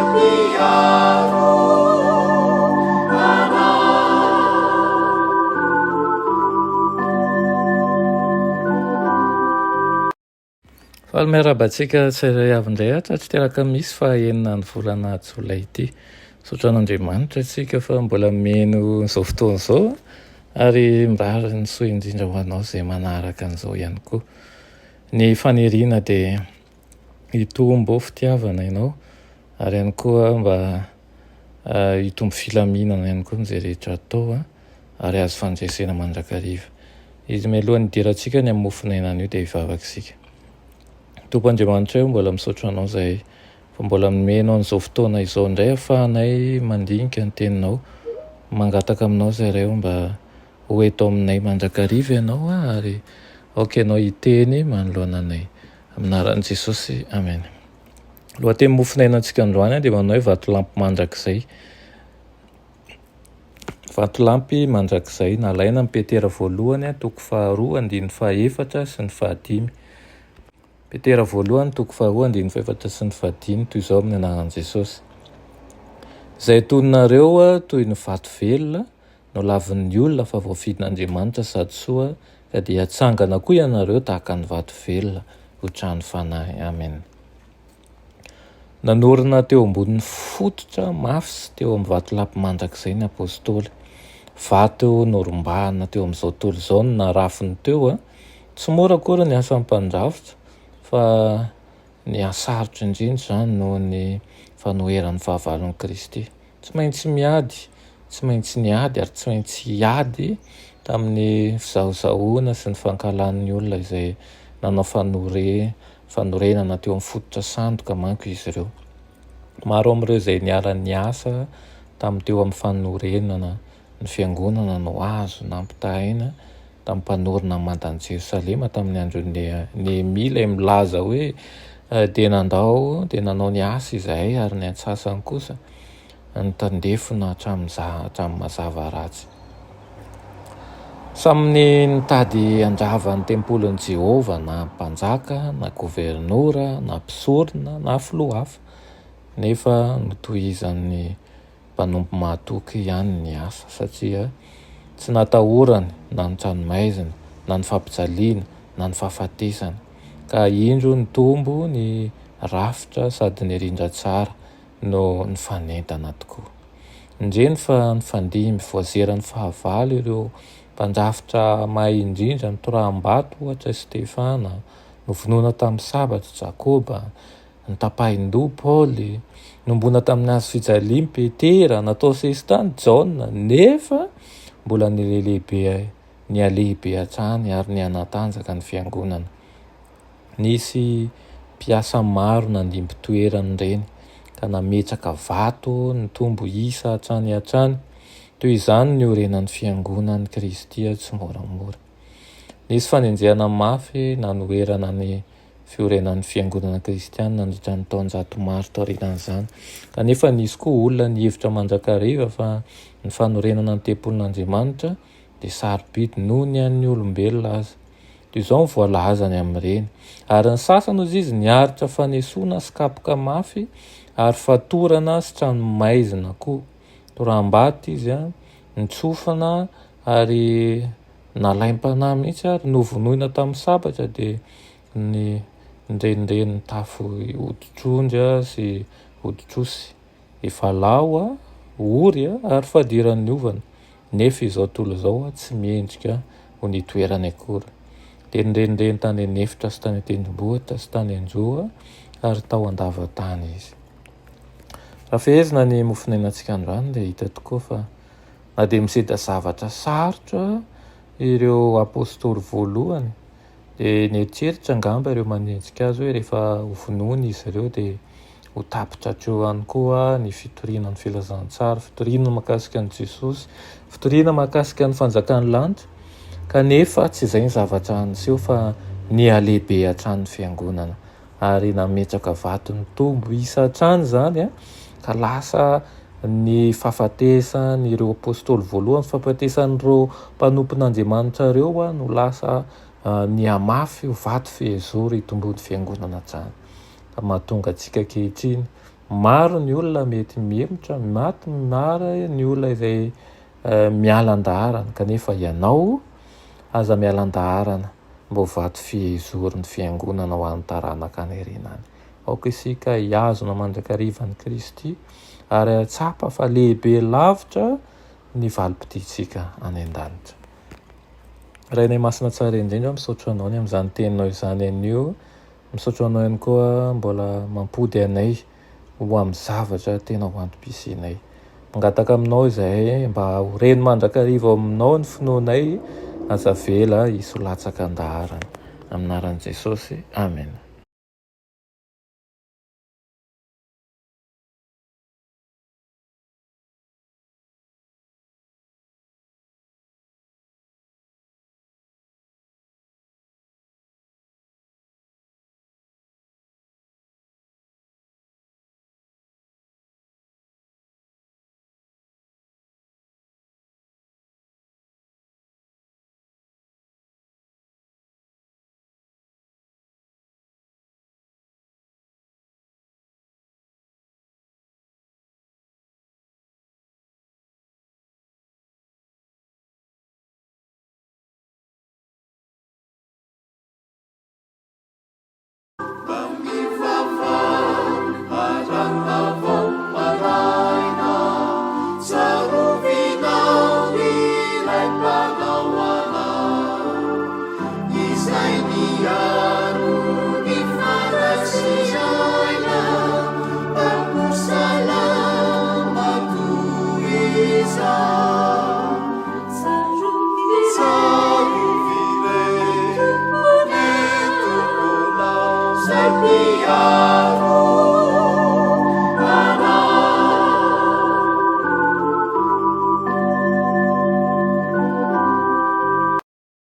Mpiaro anay. Faly miarahaba antsika tsirairay avy indray aho tratry ity alakamisy faha enina ny volana jolay ity. Misaotra an'Andriamanitra isika fa mbola mino izao fotoana izao ary mirary ny soa indrindra ho anao izay manaraka an'izao ihany koa. Ny faniriana dia hitombo fitiavana ianao ary ihany koa mba hitombo filaminana ihany koa amin'izay rehetra atao ary azo fandresena mandrakariva. Izy mialohan'ny hidirantsika ny amin'ny mofon'aina anio dia hivavaka isika. Tompo Andriamanitra o, mbola misaotra Anao izahay fa mbola nomenao an'izao fotoana izao indray ahafahanay mandinika ny Teninao. Mangataka Aminao izahay Ray o mba ho eto aminay mandrakariva Ianao ary aoka Ianao hiteny manoloana anay. Amin'ny anaran'i Jesosy, Amen. Lohateny mofon'ainantsika androany dia manao hoe vatolampy mandrakizay. Vatolampy mandrakizay, nalaina amin'i Petera voalohany, toko faharoa, andininy fahaefatra sy ny fahadimy. Petera voalohany, toko faharoa, andininy fahefatra sy ny fahadimy, toy izao amin'ny anaran'i Jesosy. Izay atoninareo toy ny vato velona, nolavin'ny olona fa voafidin'Andriamanitra sady soa, ka dia hatsangana koa ianareo tahaka ny vato velona ho trano fanahy. Amen. Nanorina teo ambonin'ny fototra mafy sy teo amin'ny vatolampy mandrakizay ny Apostoly. Vato norombahana teo amin'izao tontolo izao no narafiny teo. Tsy mora akory ny asan'ny mpandrafitra fa nihasarotra indrindra izany noho ny fanoheran'ny fahavalon'i Kristy. Tsy maintsy miady, tsy maintsy niady ary tsy maintsy hiady tamin'ny fizahozahoana sy ny fankahalan'ny olona izay nanao fanore fanorenana teo amin'ny fototra sandoka manko izy ireo. Maro amin'ireo izay niara-niasa tamin'ny teo amin'ny fanorenana ny fiangonana no azo nampitahaina tamin'ny mpanorina ny mandan'i Jerosalema tamin'ny andron'i Nehemia ilay milaza hoe dia nandao dia nanao ny asa izahay ary ny antsasany kosa nitandefona hatramin'ny mazava ratsy. Samy nitady handrava ny tempolin'i Jehovah na mpanjaka, na governora, na mpisorona, na filoha hafa, nefa notohizan'ny mpanompo mahatoky ihany ny asa, satria tsy natahorany na ny tranomaizina, na ny fampijaliana, na ny fahafatesana. Ka indro nitombo ny rafitra sady nirindra tsara no nifanentana tokoa. Indreny fa nifandimby voazeran'ny fahavalo ireo mpandrafitra mahay indrindra nitoraham-bato ohatra i Stefana, novonoina tamin'ny sabatra Jakoba, notapahin-doha Paoly, nombona tamin'ny hazo fijaliana Petera, natao sesitany Jaona, nefa mbola nilelehibe nihalehibe hatrany ary nihanatanjaka ny fiangonana. Nisy mpiasa maro nandimby toerana ireny ka nametraka vato nitombo isa hatrany hatrany. Toy izany ny niorenan'ny Fiangonan'i Kristy tsimoramora. Nisy fanenjehana mafy nanoherana ny fiorenan'ny Fiangonana kristiana nandritra ny taonjato maro taorian'izany. Kanefa nisy koa olona nihevitra mandrakariva fa ny fanorenana ny tempolin'Andriamanitra dia sarobidy noho ny an'ny olombelona aza. Toy izao ny voalazany amin'ireny, Ary ny sasany, hozy izy, niaritra fanesoana sy kapoka mafy ary fatorana sy tranomaizina koa. Toraham-bato izy, nitsofina ary nalaim-panahy mihitsy ary novonoina tamin'ny sabatra dia ny nirenireny nitafy hoditr'ondry sy hoditr'osy. Efa lao, ory ary fadiran'ny ovana, nefa izao tontolo izao tsy mendrika ho nitoerany akory. Dia nirenireny tany an'efitra sy tany an-tendrombohitra sy tany an-joa ary tao an-dava-tany izy. Raha fehezina ny mofonainantsika androany dia hita tokoa fa na dia misedra zavatra sarotra ireo apostoly voalohany Dia nieritreritra angamba ireo manenjika azy hoe rehefa hovonoina izy ireo dia ho tapitra hatreo ihany koa ny fitoriana ny filazantsara, fitoriana mahakasika an'i Jesosy, fitoriana mahakasika ny fanjakan'ny lanitra. Kanefa tsy izay ny zavatra niseho fa nihalehibe hatrany ny fiangonana ary nametraka vato nitombo isa hatrany izany ka lasa ny fahafatesan'ireo apostoly voalohany, fahafatesan'ireo mpanompon'Andriamanitra ireo no lasa nihamafy ho vato fehizoro hitomboan'ny fiangonana hatrany. Ka mahatonga antsika ankehitriny Maro ny olona mety mihemotra, maty, maro ny olona izay miala an-daharana, kanefa ianao aza miala an-daharana mba ho vato fizoron'ny fiangonana ho an'ny taranaka any aoriana any. Aoka isika hihazona mandrakariva an'i Kristy ary hahatsapa fa lehibe lavitra ny valim-pitiantsika any an-danitra. Rainay Masina Tsara Indrindra, misaotra Anao ny amin'izany Teninao izany anio. Misaotra Anao ihany koa mbola mampody anay ho amin'ny zavatra tena ho antom-pisianay. Mangataka Aminao izahay mba ho reny mandrakariva ao Aminao ny finoanay, aza avela hisy ho latsaka an-daharana. Amin'ny anaran'i Jesosy, Amena.